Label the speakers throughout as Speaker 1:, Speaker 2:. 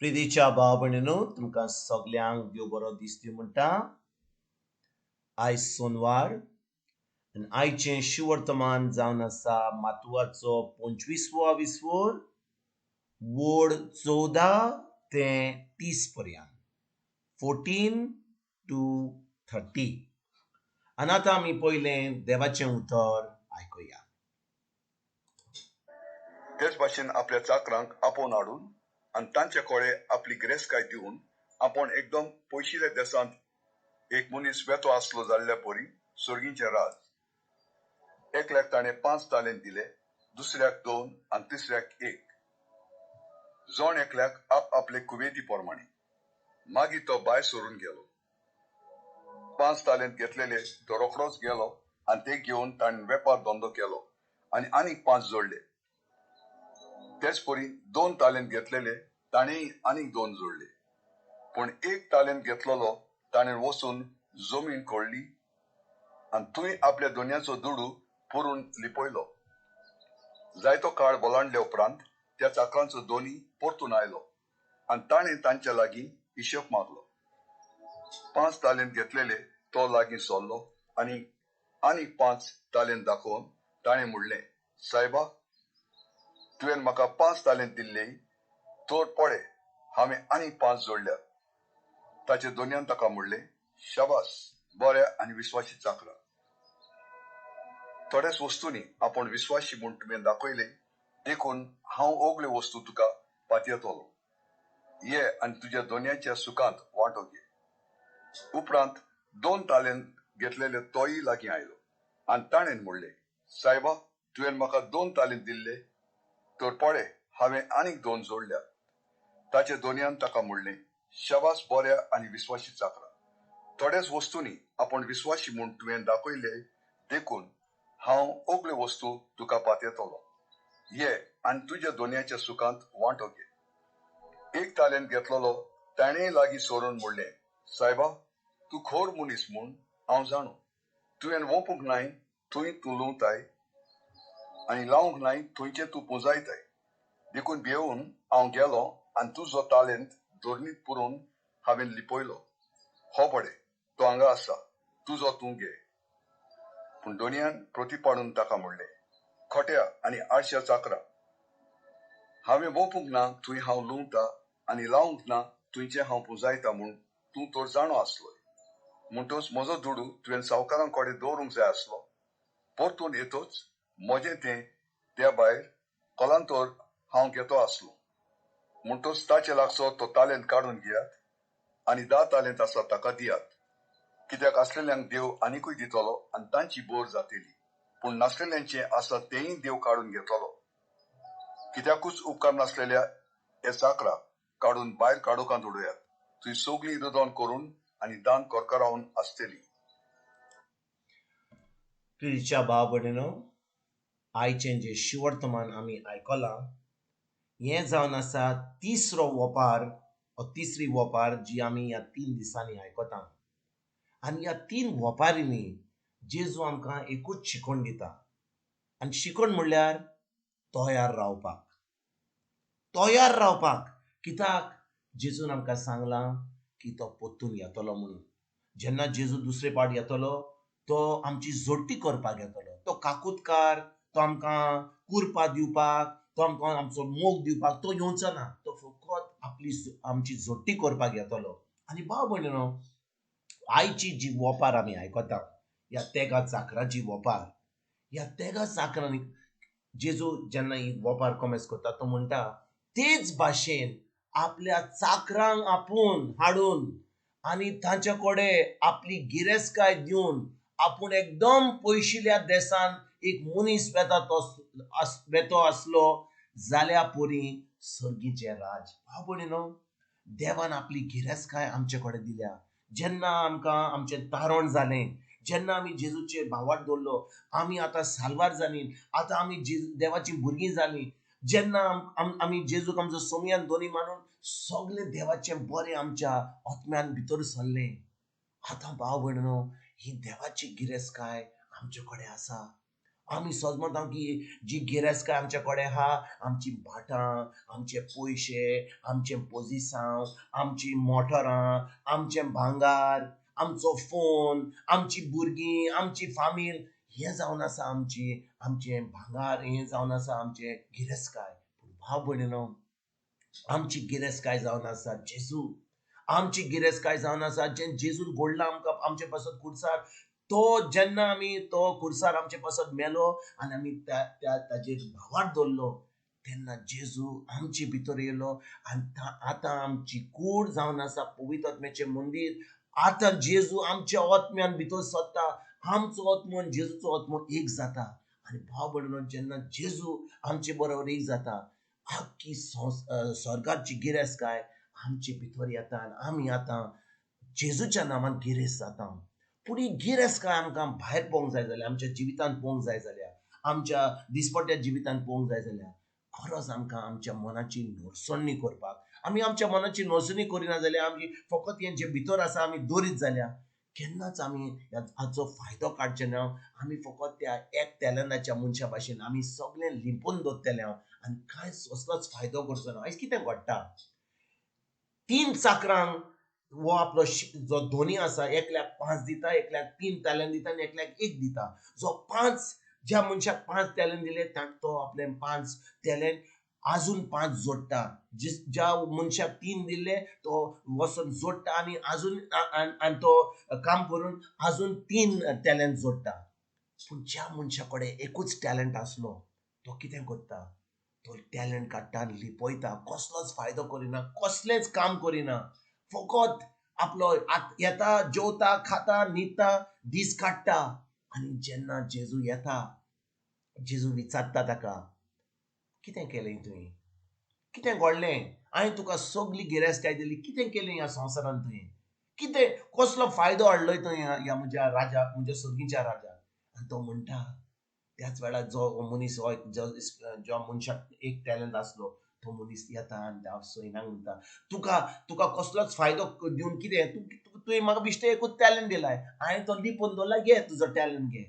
Speaker 1: प्रितीच्या भाव भयणीनो, तुमकां सगल्यांक देव बरो दीस दिवं म्हणटा. आयज सोनवार आनी आयचें शिवर्तमान जावन आसा मातुवाचो 25वो विस्वोर, वोड 14 ते 30 पर्यंत, 14 to 30. आनी आतां आमी पयलें देवाचें उतर आयकुया.
Speaker 2: तेच भाशेन आपल्या चाकरांक आपोवन हाडून आनी तांचे कडेन आपली गिरेस्तकाय दिवन आपूण एकदम पयशिल्ल्या देशांत एक मनीस वेतो आसलो जाल्ल्या परी सर्गीचें राज. एकल्याक ताणें 5 तालेंत दिले, दुसऱ्याक 2 आनी तिसऱ्याक 1, जण एकल्याक आप आपले कुवेती प्रमाणे. मागीर तो भायर सरून गेलो. 5 तालेंत घेतलेले तो रोखडोच गेलो आनी ते घेवन ताणें वेपार धंदो केलो आनी आनीक 5 जोडले. तेच परी 2 तालेंत घेतलेले ताणेंय आनीक 2 जोडले. पूण 1 तालेंत घेतलेलो ताणें वचून जमीन खोडली आनी थंय आपल्या दोनयाचो दुडू पुरून लिपयलो. जायतो काळ बलांडले उपरांत त्या चाकरांचो दोनी परतून आयलो आनी ताणें तांच्या लागीं हिशोब मागलो. 5 तालेंत घेतलेले तो लागीं सरलो आनी आनीक 5 तालेंत दाखोवन ताणें म्हणलें, सायबा, तुवें म्हाका 5 तालेंत दिल्ले, तर पळय हांवें आनीक 5 जोडल्यात. ताचे दोनयान ताका म्हणलें, शाबास, बऱ्या आनी विस्वाशी चाकरा, थोड्याच वस्तूंनी आपूण विस्वाशी म्हूण तुवें दाखयलें, देखून हांव ओगल्यो वस्तू तुका पातयेतलो. ये आनी तुज्या दोनयाच्या सुखांत वांटो घे. उपरांत 2 तालेंत घेतलेले तोय लागीं आयलो आनी ताणें म्हणलें, सायबा, तुवें म्हाका 2 तालेंत दिल्ले, तर पळय हांवें आनीक 2 जोडल्यात. ताचे दोनयान ताका म्हणलें, शाबास, बऱ्या आनी विस्वाशी चाकरा, थोड्याच वस्तूंनी आपूण विस्वाशी म्हूण तुवें दाखयले, देखून हांव ओगल्यो वस्तू तुका पातयेतलो. ये आनी तुज्या दोनयाच्या सुखांत वांटो घे. 1 तालेंत घेतलेलो ताणेंय लागीं सरून म्हणलें, सायबा, तूं खोर मनीस म्हूण हांव जाणो. तुवें वोंपूंक नाय थंय तूं लुंवताय आनी लावंक नाय थंयचें तूं पुंजायताय. देखून भियेवन हांव गेलो आनी तुजो तालेंत धरणीत पुरोवन हांवें लिपयलो. हो पळय, तो हांगा आसा, तुजो तूं घे. पूण दोनयान प्रती पाडून ताका म्हणलें, खोट्या आनी आळश्या चाकरा, हांवें वोंपूंक ना थंय हांव लुंवता आनी लावंक ना थंयचें हांव पुंजायता म्हूण तूं तर जाणो आसलोय. म्हणटच म्हजो दुडू तुवें सावकारां कडेन दवरूंक जाय आसलो. परतून येतच म्हजें तें त्या भायर कलांतर हांव घेतो आसलो. म्हणटच ताचे लागसो तो तालेंत काडून घेयात आनी 10 तालेंत आसा ताका दियात. कित्याक आसलेल्यांक देव आनिकूय दितलो आनी तांची बोर जातली, पूण नासलेल्यांचें आसा तेंय देव काडून घेतलो. कित्याकूच उपकार नासलेल्या हे चाकरा काडून भायर काडोकांत उडयात. थंय सगळीं रुदन करून आनी दान करकरावन आसतली.
Speaker 1: प्रितीच्या भाव भयणीनो, आयचें जें शिवर्तमान आमी आयकलां हें जावन आसा तिसरो वोपार, तिसरी वोपार जी आमी ह्या 3 दिसांनी आयकता. आनी ह्या 3 वोपारींनी जेजू आमकां एकूच शिकवण दिता, आनी शिकवण म्हणल्यार तयार रावपाक. तयार रावपाक कित्याक जेजून आमकां सांगलां की तो परतून येतलो म्हणून. जेन्ना जेजू दुसरे पाट येतलो तो आमची जोडटी करपाक येतलो. तो काकुतकार, तो आमकां कुरपा दिवपाक, तो आमकां आमचो मोग दिवपाक तो येवचो ना. तो फकत आपली आमची जोडटी करपाक येतलो. आनी भाव भयणीनो, आयची जी वोपार आमी आयकता, ह्या तेगा चाकराची वोपार, ह्या तेगा चाकरांनी जेजू जेन्ना ही वोपार कॉमेस करता तो म्हणटा तेच भाशेन आपल्या चाकरांक आपूण हाडून आनी तांचे कडेन आपली गिरेस्तकाय दिवन आपूण एकदम पयशिल्ल्या देसान एक मनीस वेता तो वेतो आसलो जाल्या परी सर्गीचें राज. भाव भयणीनो, देवान आपली गिरेस्तकाय आमचे कडेन दिल्या. जेन्ना आमकां आमचें तारण जालें, जेन्ना आमी जेजूचेर भावार्थ दवरलो, आमी आतां साल्वार जालीं, आतां आमी देवाचीं भुरगीं जालीं. जेन्ना आमी जेजूक आमचो सोमयान दोनी मानून सगळें देवाचें बरें आमच्या आत्म्यान भितर सरलें. आतां भाव भयणीनो, ही देवाची गिरेस्तकाय आमचे कडेन आसा. आमी सजमता की जी गिरेस्तकाय आमचे कडेन आहा, आमची भाटां, आमचे पयशे, आमचें पोजिसांव, आमची मोटरां, आमचें भांगार, आमचो फोन, आमची भुरगीं, आमची फामील, हें जावन आसा आमची, आमचें भांगार, हें जावन आसा आमचें गिरेस्तकाय. पूण भाव भयणीनो, आमची गिरेस्तकाय जावन आसा जेजू. आमची गिरेस्तकाय जावन आसा जें जेजून घडलां आमकां आमचे पासत खुर्सार. तो जेन्ना आमी तो खुर्सार आमचे पासत मेलो आनी आमी त्या त्या ताजेर भावार्थ दवरलो तेन्ना जेजू आमचे भितर येयलो आनी आतां आमची कूड जावन आसा पवित्र आत्म्याचें मंदीर. आतां जेजू आमच्या आत्म्यान भितर सरता. आमचो आत्मो आनी जेजूचो आत्मो एक जाता. आनी भाव भयणीनो, जेन्ना जेजू आमचे बरोबर एक जाता, आख्खी स्वर्गाची गिरेस्तकाय आमचे भितर येता आनी आमी आतां जेजूच्या नांवान गिरेस्त जाता. पूण ही गिरेस्तकाय आमकां भायर पळोवंक जाय जाल्यार, आमच्या जिवितांत पळोवंक जाय जाल्यार, आमच्या दिसपट्ट्या जिवितांत पळोवंक जाय जाल्यार खरोच आमकां आमच्या मनाची नोरसणी करपाक, आमी आमच्या मनाची नोरसणी करिना जाल्यार, आमी फकत हें जें भितर आसा आमी दवरीत जाल्यार केन्नाच आमी हाचो फायदो काडचे ना. आमी फकत त्या एक टॅलंटाच्या मनशा भाशेन आमी सगळें लिंपून दवरतले आनी कांयच कसलोच फायदो करचो ना. आयज कितें घडटा, 3 चाकरांक वो आपलो जो धोनी आसा एकल्याक 5 दिता, एकल्याक 3 टॅलंट दिता आनी एकल्याक 1 दिता. जो 5, ज्या मनशाक 5 टॅलंट दिले तो आपले 5 टॅलंट आजून 5 जोडटा. ज्या मनशाक 3 दिले तो वचून जोडटा आनी आजून आनी तो काम करून आजून 3 टॅलंट जोडटा. पूण ज्या मनशा कडेन एकूच टॅलंट आसलो तो कितें करता, तो टॅलंट काडटा आनी लिपयता, कसलोच फायदो करिना, कसलेंच काम करिना, फकत आपलो येता, जेवता, खाता, न्हिदता, दीस काडटा. आनी जेन्ना जेजू येता, जेजू विचारता ताका, कितें केलें तुवें, कितें घडलें, हांवें तुका सगली गिरेस्तकाय दिली, कितें केलें ह्या संवसारांत तुवें, कितें कसलो फायदो हाडलो तुवें ह्या म्हज्या राजा, म्हज्या सर्गीच्या राजा. आनी तो म्हणटा, त्याच वेळार जो मनीस जो मनशाक एक टॅलंट आसलो तो मनीस येता आनी त्या सैन्यांक म्हणटा, तुका तुका कसलोच फायदो दिवन कितें, तुवें म्हाका बेश्टें एकूच टॅलंट दिलाय, हांवें तो लिपोवन दवरला, घे तुजो टॅलंट घे.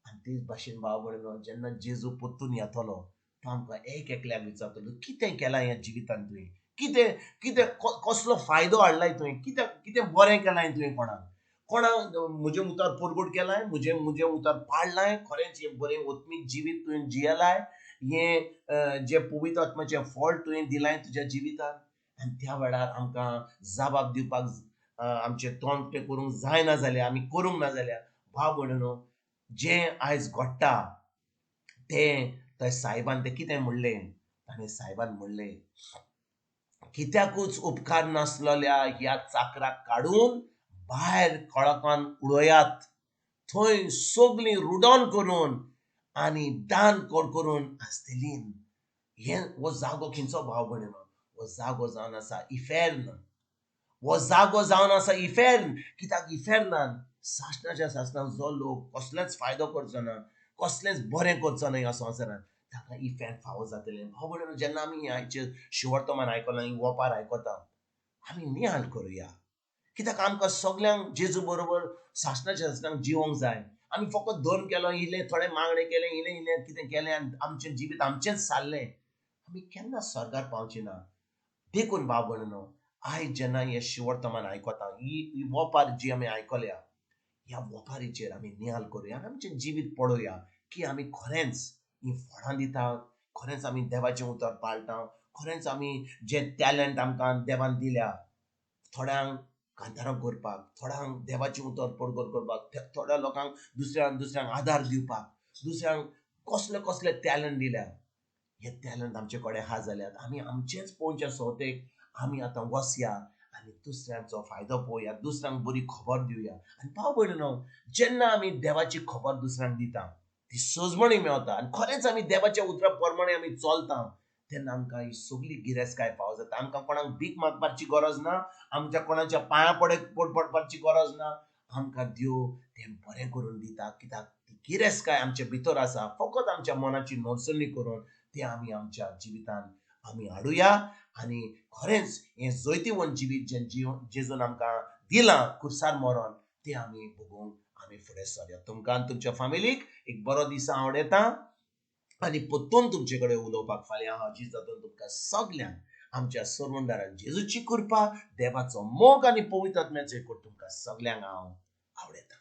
Speaker 1: आनी तेच भाशेन भाव भयणीनो, जेन्ना जेजू परतून येतलो तो आमकां एक एकल्याक विचारतलो, कितें केलां ह्या जिवितांत तुवें, कितें कितें कसलो फायदो हाडलाय तुवें, कितें कितें बरें केलां तुवें, कोणाक कोणाक म्हजें उतार परगट केलां, म्हजें म्हजें उतार पाडलां, खरेंच हें बरें आत्मीक जिवीत तुवें जियेलाय, हें जें पवित्र आत्म्याचें फळ तुवें दिलां तुज्या जिवितांत. आनी त्या वेळार आमकां जबाब दिवपाक आमचें तोंड तें करूंक जायना जाल्यार, आमी करूंक ना जाल्यार भाव भयणीनो, जें आयज घडटा तें त्या सायबान तें कितें म्हणलें, ताणें सायबान म्हणलें, कित्याकूच उपकार नासलेल्या ह्या चाकराक काडून भायर खळकान उडयात, थंय सगळीं रुडोन करून आनी दान करून आसतली. हें हो जागो खंयचो भाव भयणीनो, हो जागो जावन आसा इफेर्न. हो जागो जावन आसा इफेर्न. कित्याक इफेर्नान सासणाच्या सासणाक जो लोक कसलेच फायदो करचो ना, कसलेंच बरें करचो ना ह्या संवसारांत, ताका इफेर्न फावो जातलें. भाव भयणीनो, जेन्ना आमी ह्याचेर शिवर्तमान आयकलां, ही वपार आयकता, आमी निहाल करुया. कित्याक आमकां सगल्यांक जेजू बरोबर सासणाच्या सासणाक जिवोंक जाय. आमी फकत धर्म केलो, इल्लें थोडें मागणें केलें, इल्लें इल्लें कितें केलें आनी आमचें जिवीत आमचेंच सारलें, आमी केन्ना स्वर्गार पावचे ना. देखून भाव भयणीनो, आयज जेन्ना हें शिवर्तमान आयकता, ही वपार जी आमी आयकल्या, ह्या वपारीचेर आमी निहाल करुया आनी आमचें जिवीत पळोवया की आमी खरेंच हीं फळां दिता, खरेंच आमी देवाचें उतर पाळटा, खरेंच आमी जें टॅलंट आमकां देवान दिल्या, थोड्यांक कांतारां करपाक, थोड्यांक देवाचें उतर परगट करपाक, थोड्या लोकांक दुसऱ्यांक दुसऱ्यांक आदार दिवपाक, दुसऱ्यांक कसले कसले टॅलंट दिल्या, हे टॅलंट आमचे कडेन आहा जाल्यार आमी आमचेंच पळोवच्या सोवतेक आमी आतां वसया आनी दुसऱ्यांचो फायदो पळोवया, दुसऱ्यांक बरी खबर दिवया. आनी भाव भयणीनो, जेन्ना आमी देवाची खबर दुसऱ्यांक दिता ती सजमणी मेवता आनी खरेंच आमी देवाच्या उतरा प्रमाणे आमी चलता, तेन्ना आमकां ही सगली गिरेस्तकाय फावो जाता. आमकां कोणाक भीक मागपाची गरज ना, आमच्या कोणाच्या पांयां पडपाची गरज ना, आमकां देव तें बरें करून दिता. कित्याक ती गिरेस्तकाय आमचे भितर आसा, फकत आमच्या मनाची नोरसणी करून तें आमी आमच्या जिवितांत आमी हाडुया आनी खरेंच हें जैतिवंत जिवीत जें जेजून आमकां दिलां खुर्सार मरोन, तें आमी भोगूंक आमी फुडें सरया. तुमकां आनी तुमच्या फामिलीक एक बरो दीस आवडयता आनी परतून तुमचे कडेन उलोवपाक फाल्यां हांव हाजीर जातलो. तुमकां सगल्यांक आमच्या सरवंदारा जेजूची कृपा, देवाचो मोग आनी पवित्र आत्म्याचो एकवट तुमकां सगल्यांक हांव आवडयता.